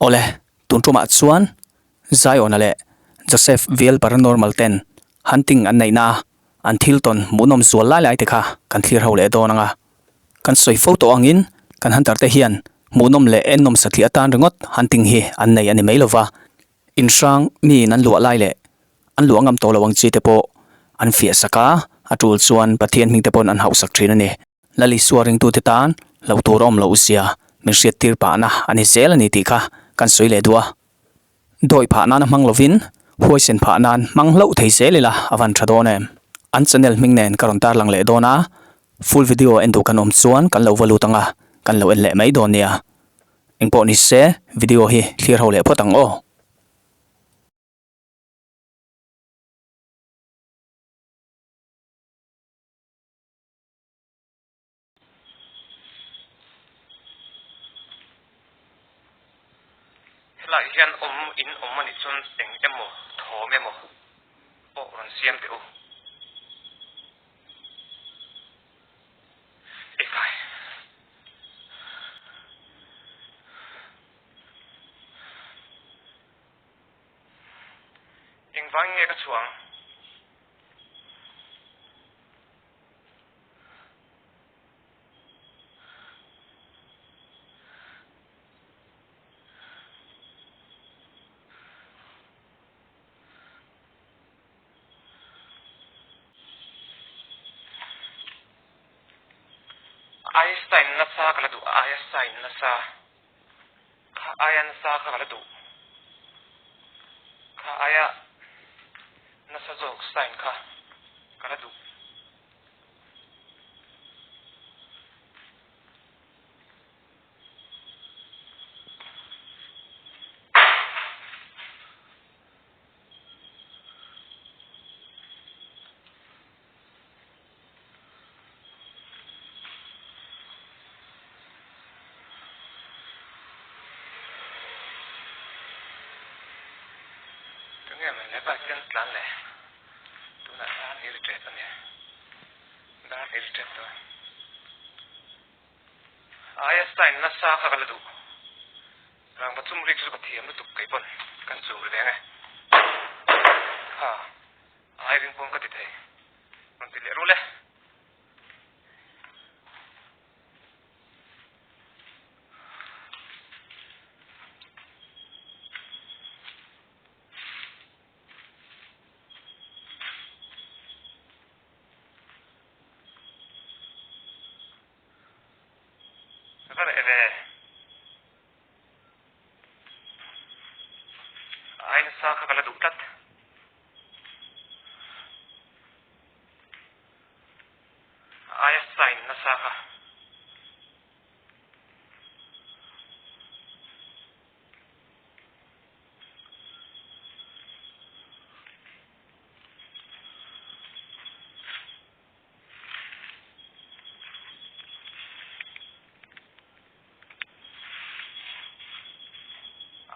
Awle, tun tumah chuan Zion-a leh Joseph Viel Paranormal ten hunting an neihna a an thil tawn hmuhnawm zual lai lai te kha kan thlir ho leh dawn ang a. Kan sawi fo tawh angin kan hunter te hian hmuhnawm leh ennawm satliah atan ringawt hunting hi an nei a ni mai lova, inhrang miin an luah lai leh an luah ngam tawh lo ang chi te pawh an fiah sak a, a tul chuan Pathian hming te pawn an hauhsak thin a ni. Lal Isua ringtute tan hlauh tur a awm loh zia min hriattir pahna a ni zel a ni tih kha kan sawi leh duh a. Dawi phah nana hmang lovin huaisen phah nan hmang hlauh thei zel ila a van tha dawn em? An channel hming nen ka rawn tarlang leh dawn a, full video en duh kan awm chuan kan lo va lut ang a, kan lo en leh mai dawn nia. Engpawh ni se video hi thlir ho leh phawt ang aw. Helaiah hian awm in awm a nih chuan eng emaw thawm emaw pawh rawn siam teh u. Ekai. Engvangin nge ka chhuah ang? Aia sign nasa ka la duh aia sign nasa kha aia nasa kha ka la duh kha aia nasa zawk sign kha ka la duh. Tunge mai le bike hian tlan le tunah hian i ri tep a nia dar i ri tep tawh aia sign nasa kha ka la duh rangva chum rik chu ka thiam lutuk kei pawn kan chum ri veng e ha ai ring pawn ka ti thei rawn ti leh rul e. Va reh ve. Ai nasa kha ka la duh tlat. Aia sign nasa kha.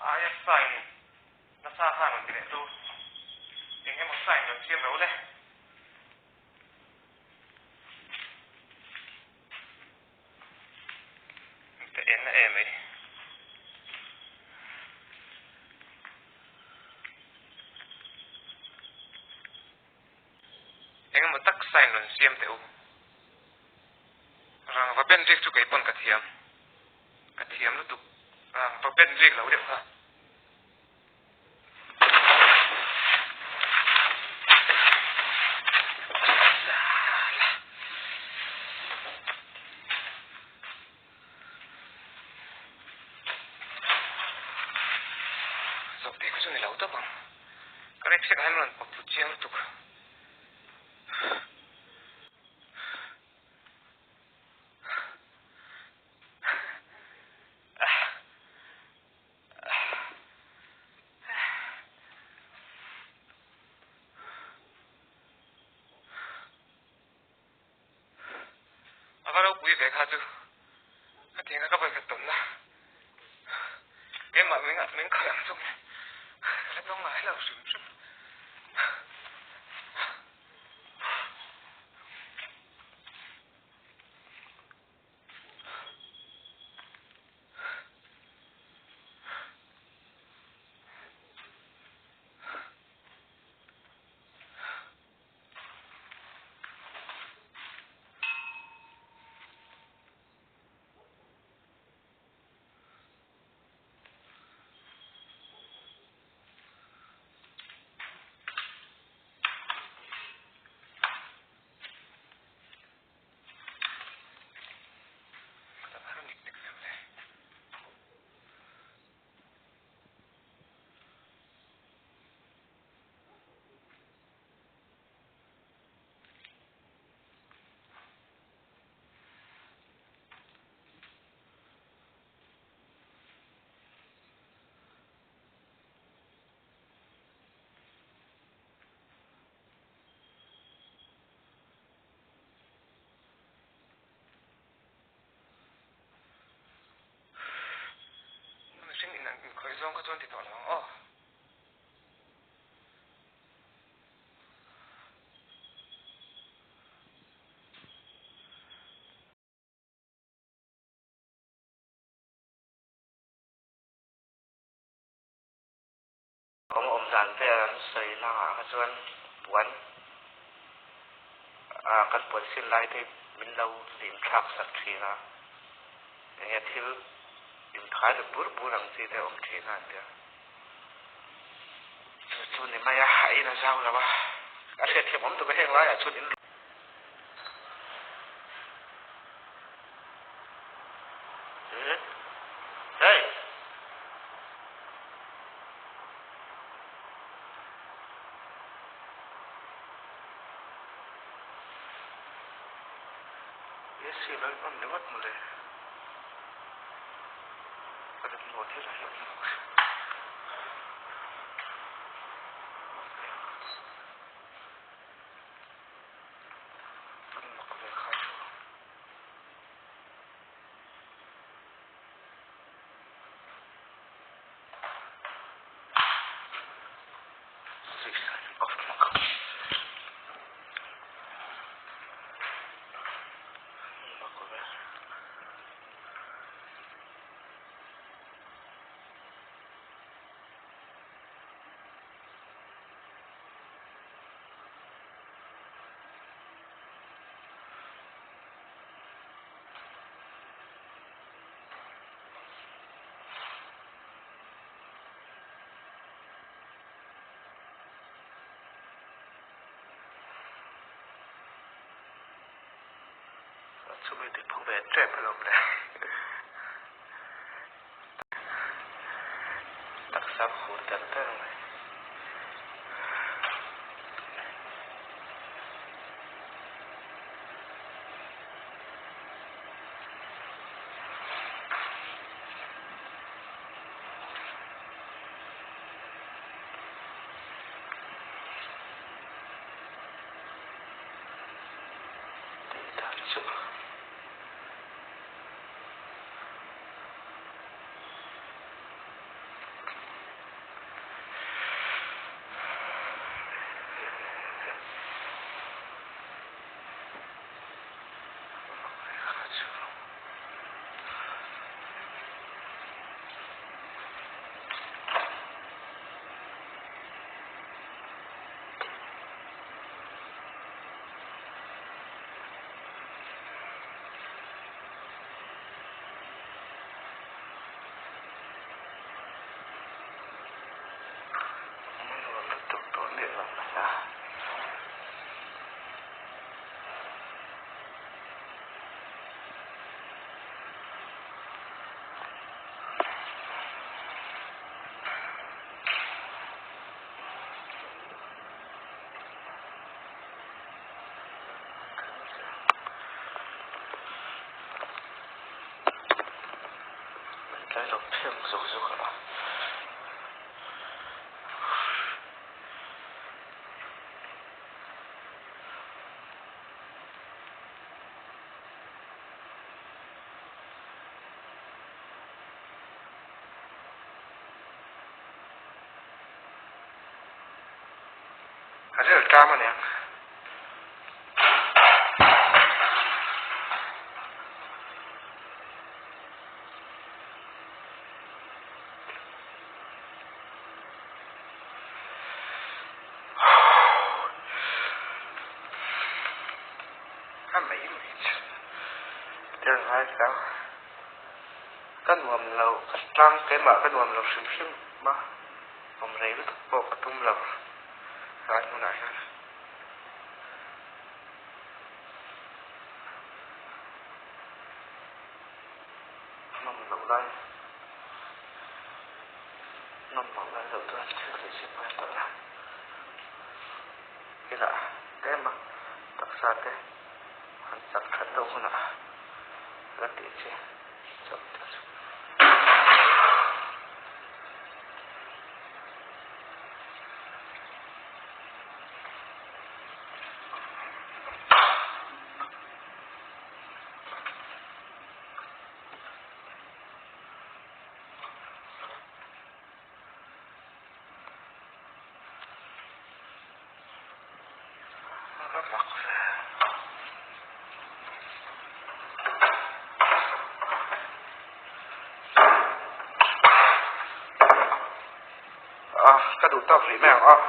Aia sign nasa khan rawn ti leh tu. Eng emaw sign rawn siam lo le. Ka en na em mai. Engemaw tak sign rawn siam teh u. Rangva ben rik chu kei pawn ka thiam. Ka thiam lutuk. Rangva ben rik lo deuh kha. Zawhte kha chu ni lo tawp ang. Ka rek sek ah hian rawn pawt thlu chiang lutuk. A va ropui ve kha chu ka tih kha ka vawi khat tawnna keimah min min khalh ang chu ka la tawng ngai lo hrim hrim. Inkhawih zawng kha chuan ti tawh lo ang aw. Awm awm dan vel an sawi na ah kha chuan puan ah kan puan sin lai te min lo lim thlak sak thin a, enge thil inkhai ri bur bur ang chi te a awm thin a an ti a. Chu chu ni mai a, a in a zau lo a, a hriatthiam awm tuk a heng laiah chuan in. Hey! AC lo in on ringawt mawle. Ka rit maw thil a hlauh hlauh. Kan mak ve kha chu. Chumi ti phu ve tep alawm le. Taksa khur tel tel mai. Tih dan chu. Nuam lutuk tawh miah lo mai a. Tlai lo pheng zuk zuk a. A rel ṭam a niang. A mai mai chu tel ngai tlang ka nuam lo ka tlang keimah ka nuam lo hrim hrim a awm rei lutuk pawh ka tum lo tlai hmunah hian. Nawm loh lai nawm loh lai loh chuan thil tih chi pawh a tawh la ila tlem a taksa te han chak that deuh hunah la tih chi chauh te chu. A, ka duh tawk rih mai ang aw.